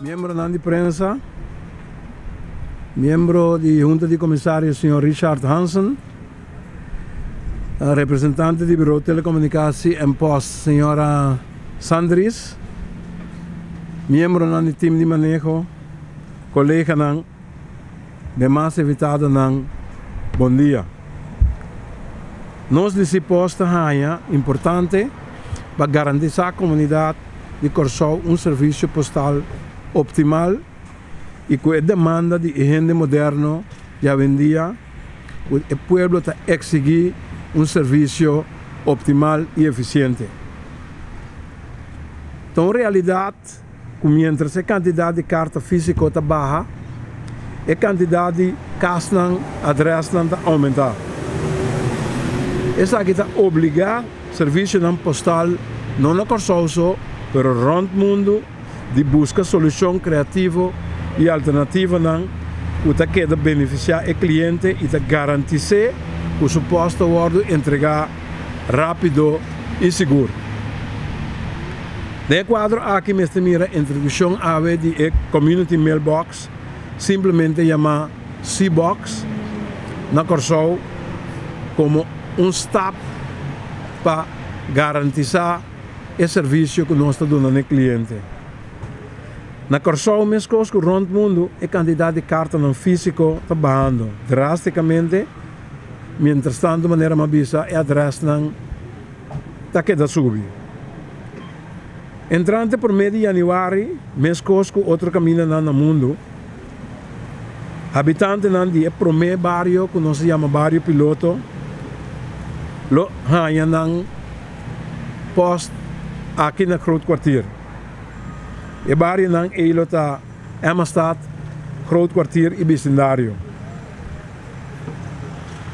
Miembronan di prensa, miembro di Hunta di Komisario señor Richard Hansen, representante di Bureau Telecomunicatie en Post señora Sandries, miembronan di team di maneho, koleganan, demas invitadonan, bon dia. Nos di Cpost ta haña importante pa garantisá komunidat di Kòrsou un servisio postal optimal i ku e demanda di e hende moderno di awendia ku e pueblo ta eksigí un servisio optimal i efisiente. Ta un realidat ku miéntras e kantidat di karta físiko ta baha, e kantidat di kasnan, adrèsnan ta oumentá. Esaki ta obligá servisionan postal no na Kòrsou so, pero rònt mundu di buska solushon kreativo i alternativonan ku ta keda benefisiá e kliente i ta garantis'é ku su pòst ta wòrdu entregá rápido i sigur. Den e kuadro aki mester mira introdukshon awe di e Community Mailbox, simplemente yamá C-Box, na Kòrsou komo un stap pa garantisá e servisio ku nos ta duna na e kliente. Na Kòrsou meskos ku rònt mundu e kantidat di kartanan físiko ta bahando drástikamente, mientrastantu manera mi a bisa e adrèsnan ta keda subi. Entrante promé di yanüari, meskos ku otro kamindanan na mundu, habitantenan di e promé bario ku nos ta yama bario piloto lo haña nan pòst aki na Groot Kwartier. E barionan ei lo ta Emmastad, Groot Kwartier i bisindario.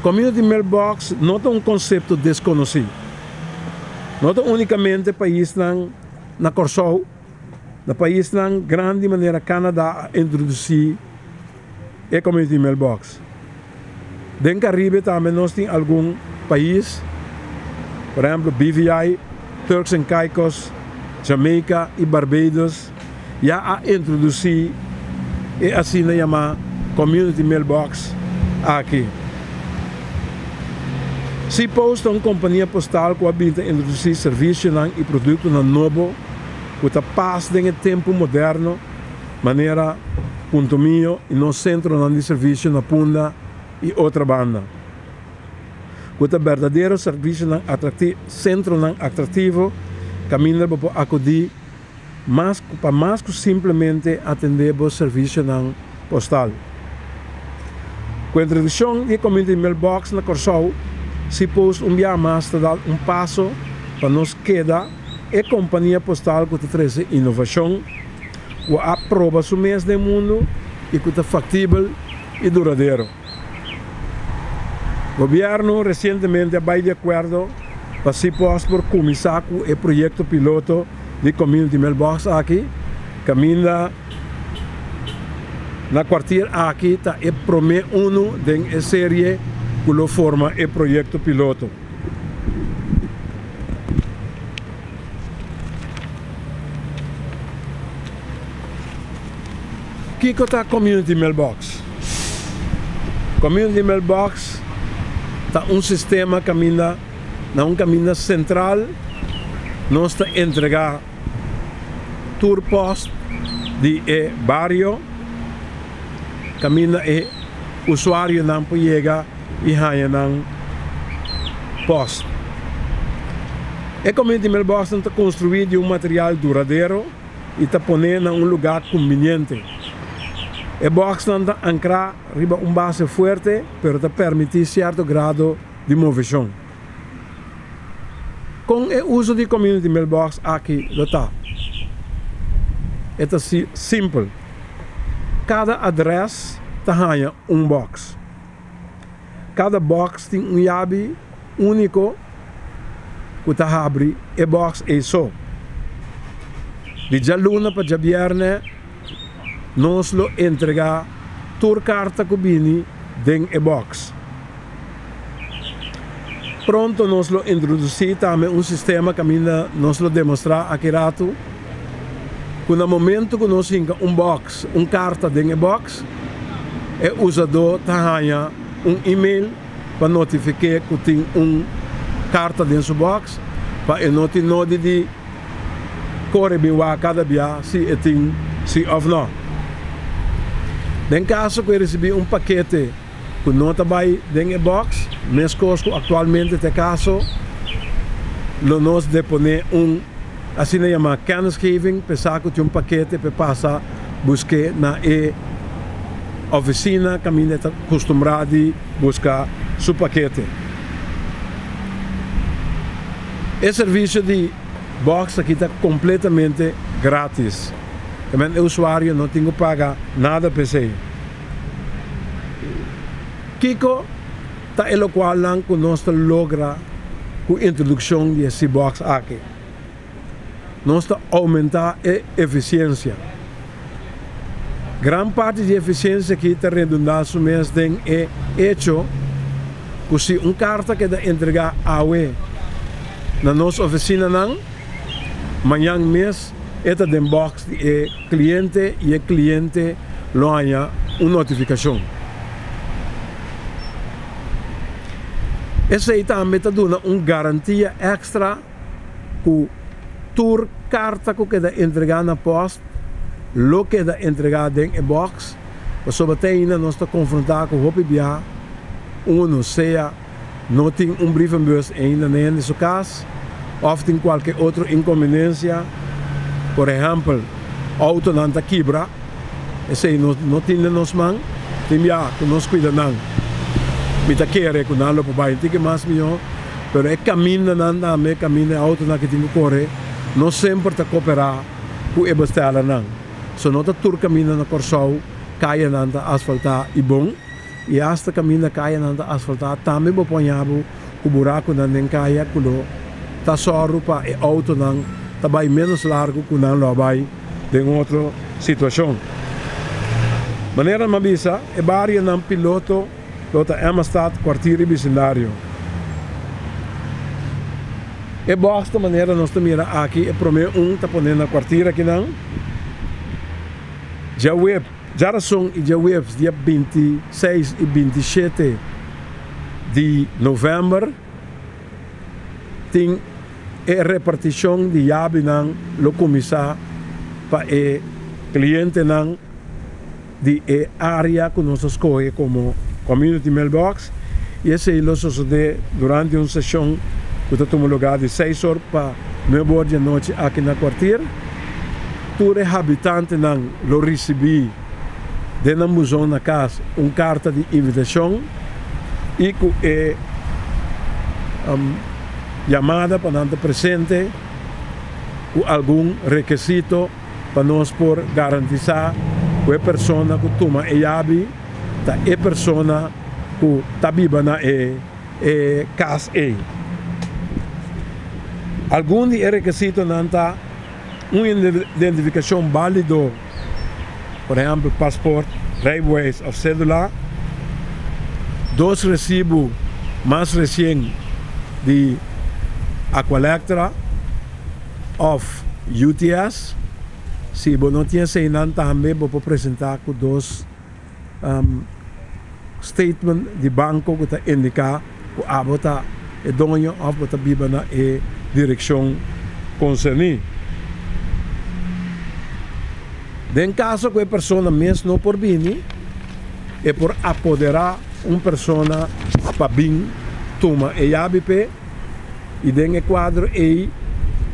Community Mailbox no ta un konsepto deskonosí. No ta únikamente paisnan na Kòrsou, na paisnan grandi manera Canada a introdusí e Community Mailbox. Den Caribe tambe nos tin algun pais, por ehemplo BVI, Turks and Caicos, Jamaica y Barbados ya a introduci e asina yama Community Mailbox aki. Cpost ta un compania postal cu a bin ta introduci servicionan y productonan nobo cu ta pas den e tempo moderno manera Punto Mio y nos centronan di servicio na Punda y Otrabanda, cu ta berdadero servicionan atracti centronan atractivo caminda bo por acudi mas pa mas cu simplemente atende bo servicionan postal. Cu introduccion di e Community Mailbox na Corsou, Cpost un biaha mas ta dal un paso pa nos keda e compania postal cu ta trece innovacion, ku a proba su mes den mundu i ku ta faktibel i duradero. Gobièrnu resientemente a bai di akuerdo pa Cpost por kuminsá ku e proyekto piloto di Community Mailbox aki, kaminda na kuartier aki ta e promé unu den e serie ku lo forma e proyekto piloto. Kiko ta Community Mailbox? Community Mailbox ta un sistema kaminda na un kaminda sentral nos ta entrega tur post di e bario kaminda e usuarionan por yega i haña nan post. E Community Mailboxnan ta konstruí di un material duradero i ta poné na un lugá kumbiniente. E boxnan ta ankrá riba un base fuerte pero ta permití sierto grado di moveshon. Kon e uso di Community Mailbox aki lo ta? E ta simpel. Kada adrès ta haña un box. Kada box tin un yabi úniko ku ta habri e box ei so. Di djaluna pa djabièrnè nos lo entregá tur karta ku bini den e box. Pronto nos lo introdusí tambe un sistema kaminda nos lo demostrá aki ratu. Ku na momento ku nos hinka un box, un karta den e box, e usadó ta haña un email pa notifik'é ku tin un karta den su box pa e no tin nodi di kore bin wak kada bia si e tin si òf nò. Den kaso ku e risibí un pakete ku no ta bai den e box, meskos ku aktualmente ta e kaso, lo nos deponé un asina yamá kennisgeving p'e sa ku tin un pakete p'e pasa busk'é na e ofisina kaminda e ta kustumbrá di buska su pakete. E servisio di box aki ta kompletamente grátis. E usuario no tin ku paga nada p'esei. Kiko ta e lokualnan ku nos ta logra ku introdukshon di e C-Box aki? Nos ta oumentá e efisiensia. Gran parti di e efisiensia aki ta redundá su mes den e echo ku si un karta keda entregá awe na nos ofisinanan, mañan mes e ta den box di e kliente i e kliente lo haña un notifikashon. Esei tambe ta duna un garantia èkstra ku tur karta ku keda entregá na pòst lo keda entregá den e bòks, pasobra te ainda nos ta konfrontá ku hopi bia unu sea no tin un brievenbus ainda na hende su kas òf tin kualke otro inkonbiniensia, por ehèmpel outonan ta kibra, esei nos no tin den nos man, tin bia ku nos kuida nan. Mi ta kere ku nan lo por bai un tiki mas mihó, pero e kamindanan tambe, e kaminda e outonan ke tin ku kore no semper ta koperá ku e bestèlernan. So no ta tur kaminda na Kòrsou kayanan ta asfaltá i bon. I asta kaminda kayanan ta asfaltá, tambe bo por haña bo ku burakunan den kaya ku lo ta sòru pa e outonan ta bai ménos largu ku nan lo a bai den otro situashon. Manera mi a bisa, e barionan piloto lo ta Emmastad, Kwartier i bisindario. E bòks ta manera nos ta mira aki, e promé un ta pone na Kwartier akinan. Djaweb. Djarason i djaweps dia 26 i 27 di novèmber tin e repartishon di yabinan lo kuminsá pa e klientenan di e área ku nos a skohe komo Community Mailbox i esei lo sosodé durante un seshon ku ta tuma lugá di seis or pa nuebe or di anochi aki na Kwartier. Tur e habitantenan lo risibí den nan buzon na kas un karta di invitashon i ku e yamada pa nan ta presente ku algun rekesito pa nos por garantisá ku e persona ku tuma e yabi ta e persona ku ta biba na e e kas ei. Algun di e rekesitonan ta un identifikashon bálido, por ehèmpel pasport, rijbewijs òf sédula, dos resibu mas resien di Aqualectra òf UTS. Si bo no tin eseinan tambe bo por presentá ku dos statement di banko ku ta indiká ku abo ta e doño òf bo ta biba na e direkshon konserní. Den kaso ku e persona mes no por bini, e por apoderá un persona pa bin tuma e yabi p'e i den e kuadro ei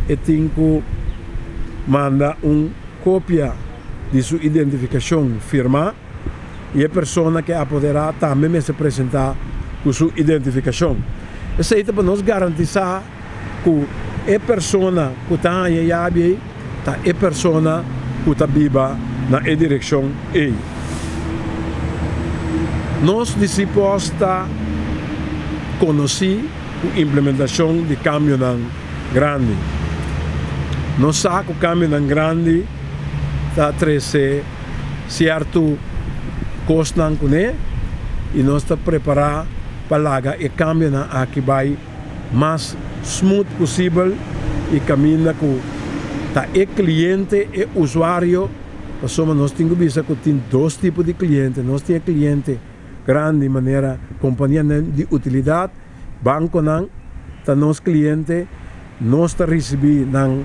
e tin ku manda un kopia di su identifikashon firmá i e persona ke apoderá tambe mester presentá ku su identifikashon. Esei ta pa nos garantisá ku e persona ku ta haña e yabi ei ta e persona ku ta biba na e direkshon ei. Nos di Cpost ta konosí ku implementashon di kambionan grandi. Nos sa ku kambionan grandi ta trese sierto kosnan kuné i nos ta prepará pa laga e kambionan aki bai mas smooth posibel i kaminda ku Ta e kliente, e usuario, pasobra nos tin ku bisa ku tin dos tipo di kliente. Nos tin e kliente grandi manera kompanianan di utilidat, bankonan ta nos kliente, nos ta risibí nan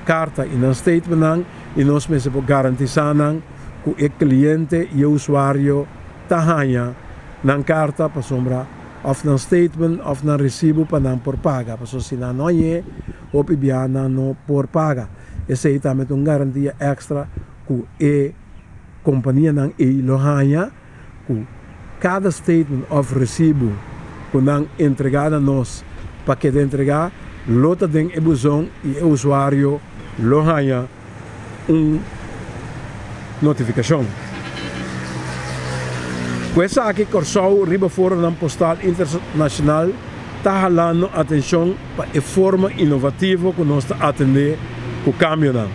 karta i nan statementnan i nos mester por garantisá nan ku e kliente i e usuario ta haña nan karta pasobra òf nan statement òf nan resibu pa nan por paga pasobra si nan no hañ'é hopi bia nan no por paga. Esei tambe ta un garantia èkstra ku e kompanianan ei lo haña ku kada statement òf resibu ku nan entregá na nos pa keda entregá lo ta den e buzon i e usuario lo haña un notifikashon. Ku esaki Kòrsou riba foronan postal internashonal ta halando atenshon pa e forma inovativo ku nos ta atendé ku kambionan.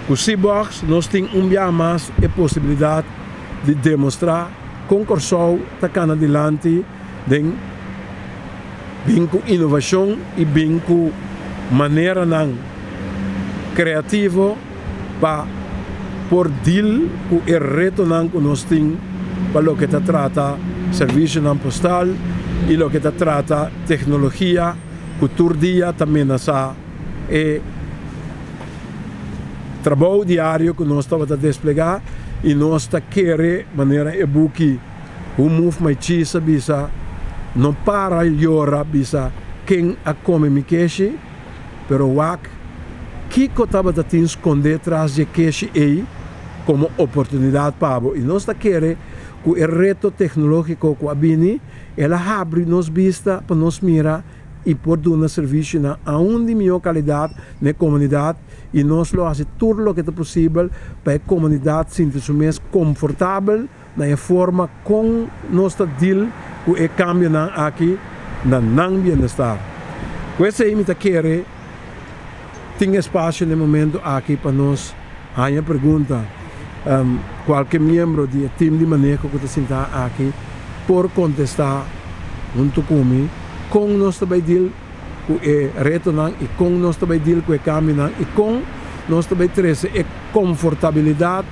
Ku C-Box nos tin un biaha mas e posibilidat di demostrá kon Kòrsou ta kana dilanti den bin ku inovashon i bin ku maneranan kreativo pa por deal ku e retonan ku nos tin pa loke ta trata servisionan postal i loke ta trata teknologia ku tur dia ta menasá e trabou diario ku nos tabata desplegá i nos ta kere manera e buki Who Moved My Cheese a bisa, No para yora bisa ken a kome mi keshi, pero wak kiko tabata tin skondé tras dje keshi ei komo oportunidat pa bo. I nos ta kere ku e reto teknológiko ku a bini, el a habri nos bista pa nos mira i por duna servisionan aun di mihó kalidat na e komunidat i nos lo hasi tur loke ta posibel pa e komunidat sinti su mes komfortabel na e forma kon nos ta deal ku e kambionan aki na nan bienestar. Ku esei mi ta kere tin espasio na e momento aki pa nos haña pregunta. Kualke miembro di e tim di maneho ku ta sintá aki por kontestá huntu ku mi kon nos ta bai deal ku e retonan i kon nos ta bai deal ku e kambionan i kon nos ta bai trese e komfortabilidat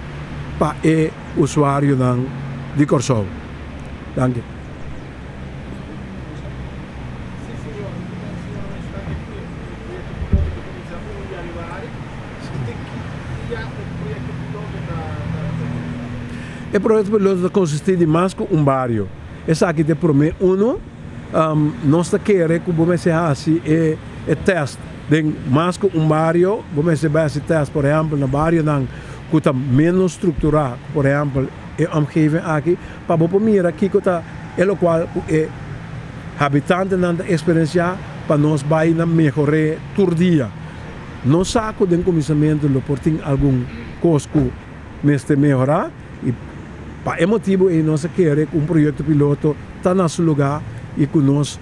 pa e usuarionan di Kòrsou. Danki. E proyekto piloto ta konsistí di mas ku un bario. Esaki ta e promé uno. Nos ta kere ku bo mester hasi e tèst den mas ku un bario. Bo mester bai hasi tèst, por ehèmpel, na barionan ku ta ménos strukturá, por ehèmpel e omgeving aki, pa bo por mira kiko ta e lokual ku e habitantenan ta eksperensiá pa nos bai na mehor'é tur dia. Nos sa ku den kuminsamentu lo por tin algun kos ku mester mehorá i pa e motibu ei nos a kere ku un proyekto piloto ta na su lugá i ku nos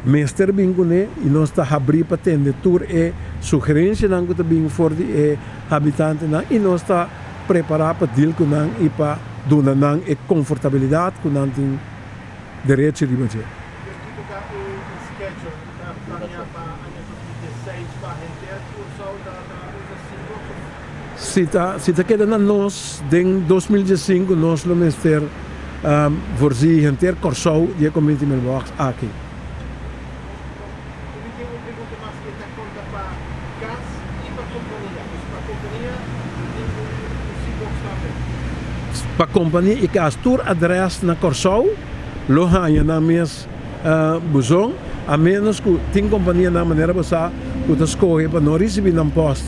mester bin kuné i nos ta habrí pa tende tur e sugerensianan ku ta bin for di e habitantenan i nos ta prepará pa deal ku nan i pa duna nan e konfortabilidat ku nan tin derecho riba dje. Kiko ta e schedule ku ta planea pa aña 2016 pa henter Kòrsou ta usa C-Box? Si ta si ta keda na nos den 2015 nos lo mester voorzien henter Kòrsou di e community mailbox aki. Mi tin un pregunta mas e ta konta pa kas i pa kompania. Dus pa kompania tin un C-box tambe. Pa kompania i kas tur adrès na Kòrsou lo haña nan mes buzon a menos ku tin kompanianan manera bo sa ku ta skohe pa no risibí nan pòst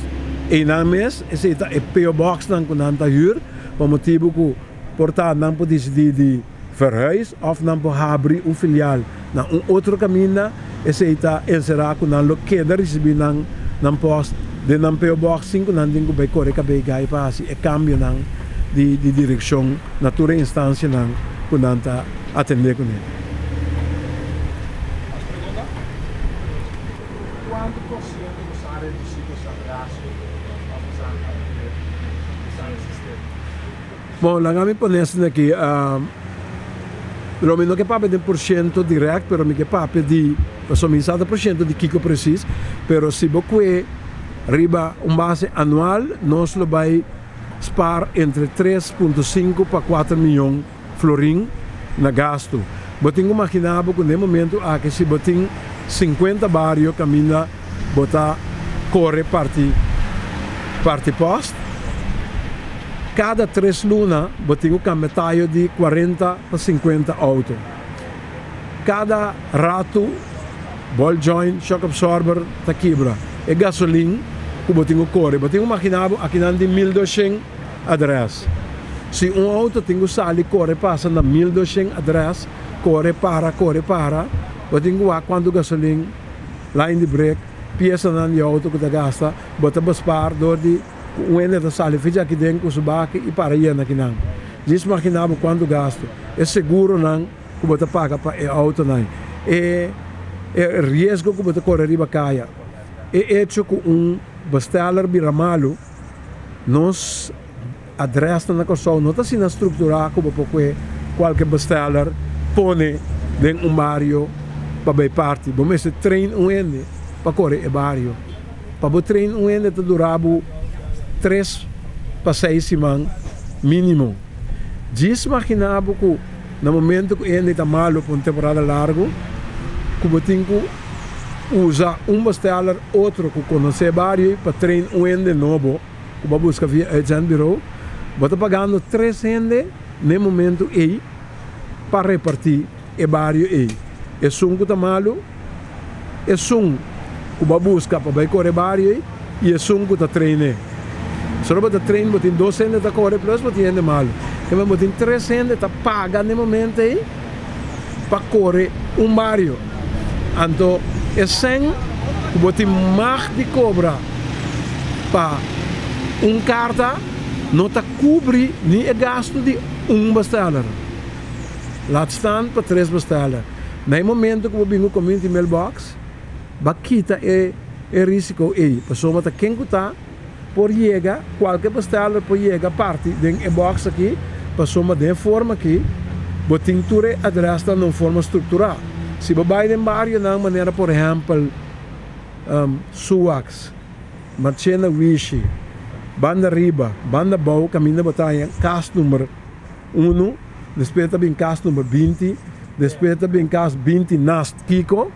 einan mes. Esei ta e PO boxnan ku nan ta hür pa motibu ku por ta nan por disidí di verhuis òf nan por habri un filial na un otro kaminda, esei ta enserá ku nan lo keda risibí nan nan pòst den nan PO Box sin ku nan tin ku bai kore kabei gai pa hasi e kambionan di di direkshon na tur e instansianan ku nan ta atendé kuné. Mas pregunta? Kuantu por siento boso a redusí boso atraso òf boso a usa e sistema? Bon, laga mi pone esaki aki. Lo mi no ke papia den por ciento direct, pero mi ke papia di, pasobra mi sa ta por ciento di kiko precies, pero si bo kue Riba un base anual nos lo bai spar entre 3.5 pa 4 mion florin na gastu. Bo tin ku imaginá bo ku na e momentu aki si bo tin 50 bario kaminda bo ta kore parti parti pòst, kada 3 luna bo tin ku kambia tayo di 40 pa 50 outo. Kada ratu ball joint, shock absorber ta kibra. E gasolin ku bo tin ku kore, bo tin ku imaginá bo akinan tin 1200 adrès. Si un outo tin ku sali kore pasa na 1200 adrès, kore para, kore para, bo tin ku wak kuantu gasolin, line di brek, piesanan di outo ku ta gasta, bo ta bespaar dor di ku un hende ta sali for djaki den ku su baki i para yena akinan. Djis imaginá bo kuantu gastu. E seguronan ku bo ta paga pa e outonan, e e riesgo ku bo ta kore riba kaya, e echo ku un besteller bira malu, nos adrèsnan na Kòrsou no ta asina strukturá ku bo por kue kualke besteller pone den un bario pa bai parti. Bo mester train un hende pa kore e bario. Pa bo train un hende ta dura bo 3 pa 6 siman mínimo. Djis imaginá bo ku na momento ku e hende ta malu pa un temporada largu, ku bo tin ku usa un besteller otro ku konosé e bario pa train un hende nobo ku bo a buska via uitzendbureau, bo ta pagando tres hende na e momento ei pa repartí e bario ei. Esun ku ta malu, esun ku bo a buska pa bai kore e bario ei i esun ku ta train'é. Solo bo ta train, bo tin dos hende ta kore plus bo tin hende malu. Kema bo tin tres hende ta paga na e momento ei pa kore un bario. Anto e sèn ku bo tin mag di kobra pa un karta no ta kubri ni e gastu di un besteller. Laat staan pa tres besteller. Na e momento ku bo bin ku community mailbox, bo a kita e risiko ei. Pasobra ta ken ku ta por yega, kualke besteller por yega parti den e box aki, pasobra den e forma aki bo tin tur e adresnan den un forma strukturá. Si bo bai den barionan manera por ehèmpel Suwax, Marchena Wishi, Banda Riba, Banda Bou, kaminda bo ta haña kas number 1, despues ta bin kas number 20, despues ta bin kas 20 nast kiko.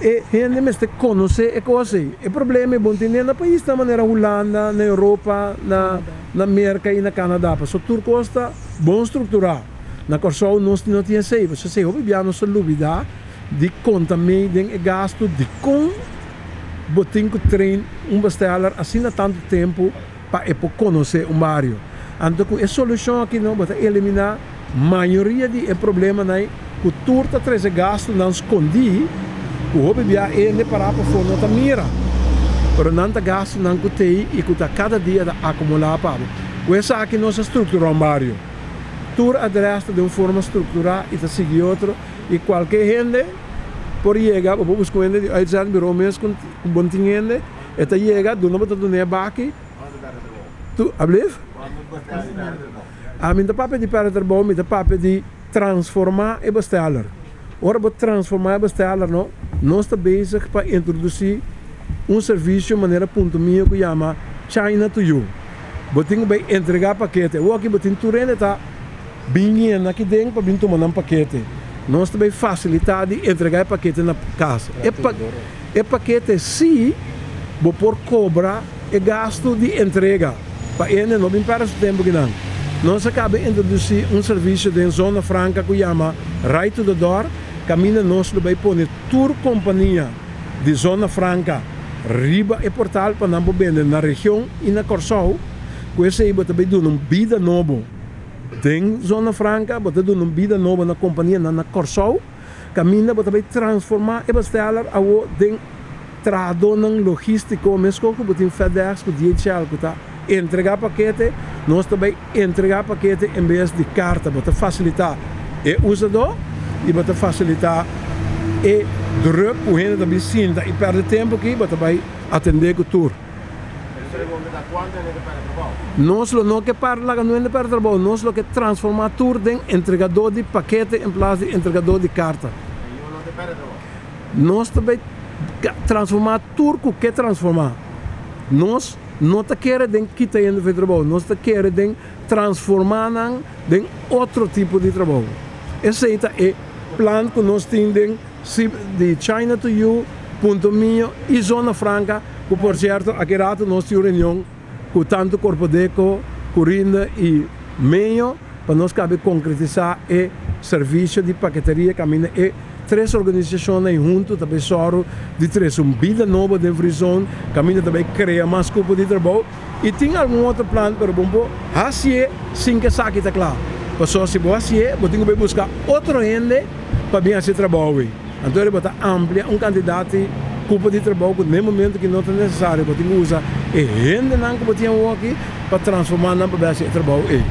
E hende mester konosé e kos ei. E problema ei bo no tin na paisnan manera Hulanda, na Europa, na Merka i na Kanada. Pasobra tur kos ta bon strukturá. Na Kòrsou nos no tin esei. Pasobra esei hopi bia nos ta lubidá di konta mei den e gastu dikon bo tin ku train un besteller asina tantu tempu pa e por konosé un bario. Anto ku e solushon aki no bo ta eliminá mayoria di e problemanan ei ku tur ta trese gastunan skondí ku hopi bia hende pará pafó no ta mira. Pero nan ta gastunan ku t'ei i ku ta kada dia ta akumulá pa bo. Ku esaki nos a strukturá un bario. Tur adrès ta den un forma strukturá i ta sigui otro i kualke hende por yega. Bo por buska un hende di uitzendbureau mes ku bo no tin hende, e ta yega, duna bo ta dun'é baki. Tu, ablief? Ami no ta papia di pèrdè trabou, mi ta papia di transformá e besteller. Ora bo transformá e besteller no, nos ta bezig pa introdusí un servisio manera Punto Mio ku yama China to You. Bo tin ku bai entregá pakete. Awor aki bo tin tur hende ta bin yena aki den pa bin tuma nan pakete. Nos ta bai fasilitá di entregá e pakete na kas. E pakete sí bo por kobra e gastu di entrega pa hende no bin pèrdè su tempu kinan. Nos a kaba introdusí un servisio den Zona Franka ku yama Right to the Door, kaminda nos lo bai pone tur kompania di Zona Franka riba e portal pa nan por bende na region i na Kòrsou. Ku esei bo ta bai duna un bida nobo den Zona Franka, bo ta duna un bida nobo na kompanianan na Kòrsou, kaminda bo ta bai transformá e besteller awo den trahadónan logístiko, meskos ku bo tin FedEx ku DHL ku ta entregá pakete, nos ta bai entregá pakete en bes di karta. Bo ta fasilitá e usadó i bo ta fasilitá e druk ku hende ta bin sinta i pèrdè tempu aki, bo ta bai atendé ku tur. Nos lo no ke par laga no hende pèrdè trabou, nos lo ke transformá tur den entregadó di pakete en plas di entregadó di karta. Nos ta bai transformá tur ku ke transformá. Nos no ta kere den kita hende for di trabou, nos ta kere den transformá nan den otro tipo di trabou. Esei ta e plan ku nos tin den di China to You, Punto Mio i Zona Franka, ku por sierto aki rato nos tin un reunion ku tantu Korpodeko, Kurinda i Meyo pa nos kabe konkretisá e servisio di paketeria kaminda e tres organisashonnan ei huntu ta bai sòru di trese un bida nobo den Free Zone, kaminda ta bai krea mas kupo di trabou i tin algun otro plan pero bo no por hasié sin ku esaki ta kla. Pasobra si bo hasié bo tin ku bai buska otro hende pa bin hasi e trabou ei. Anto bo ta amplia un kantidat di kupo di trabou ku den momento ki no ta nesesario. Bo tin ku usa e hendenan ku bo tin awoki pa transformá nan pa bai hasi e trabou ei.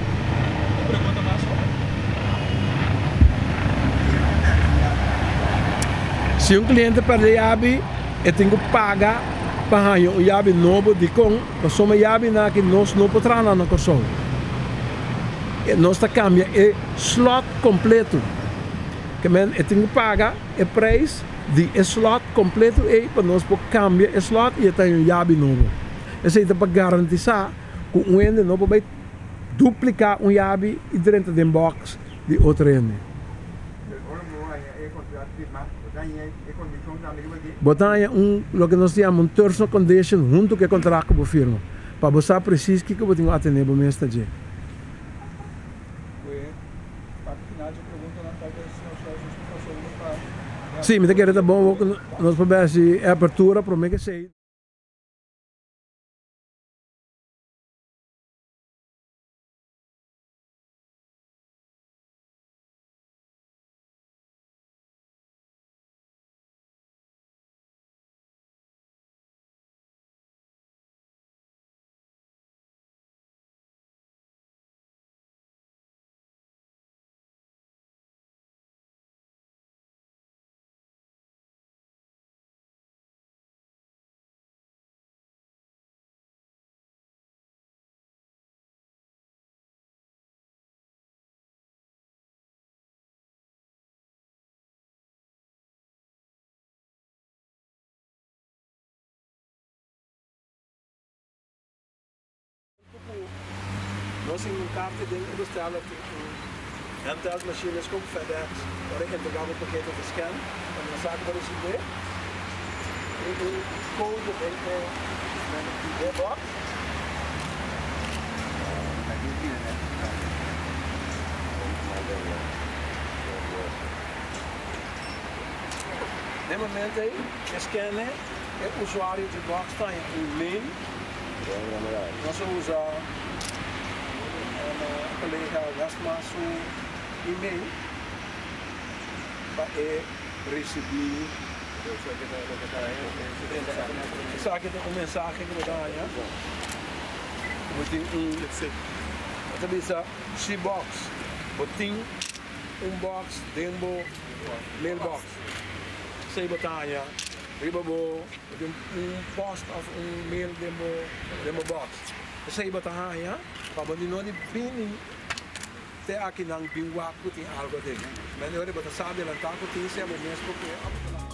Si un kliente pèrdè yabi, e tin ku paga pa haña un yabi nobo. Dikon? Pasobra yabinan aki nos no por traha nan na Kòrsou. Nos ta kambia e slòt kompleto. Ke men e tin ku paga e preis di e slot kompleto ei pa nos por kambia e slot i e ta haña un yabi nobo. Esei ta pa garantisá ku un hende no por bai dupliká un yabi i drenta den bòks di otro hende. Bo ta haña un loke nos ta yama un terms of condition huntu ku e kontrakt ku bo firma pa bo sa presis kiko bo tin ku atené bo mes ta dje. Sí, mi ta kere ta bon ku nos por besi e apertura prome ku esei. Nos tin un karte den e bestèler tin un handheld machines kon FedEx ora e entregá bo pakete ta scan pa nan sa ku bo risibié tin un kode den e box. Den momento ei e scan e usuario dje box ta haña un mail. Nos a usa colega Westma su email pa e ricibi esaki ta un mensahe cu bo ta haña cu bo tin un bo ta bisa C-box bo tin un box den bo mailbox esey bo ta haña riba bo Bo tin un post of un mail den bo den bo box. Esei bo ta haña pa bo di no di bini te akinan bin wak ku tin algu aden. Men e ora bo ta sa adelantá ku tin sea bo mes por kue òf bo ta.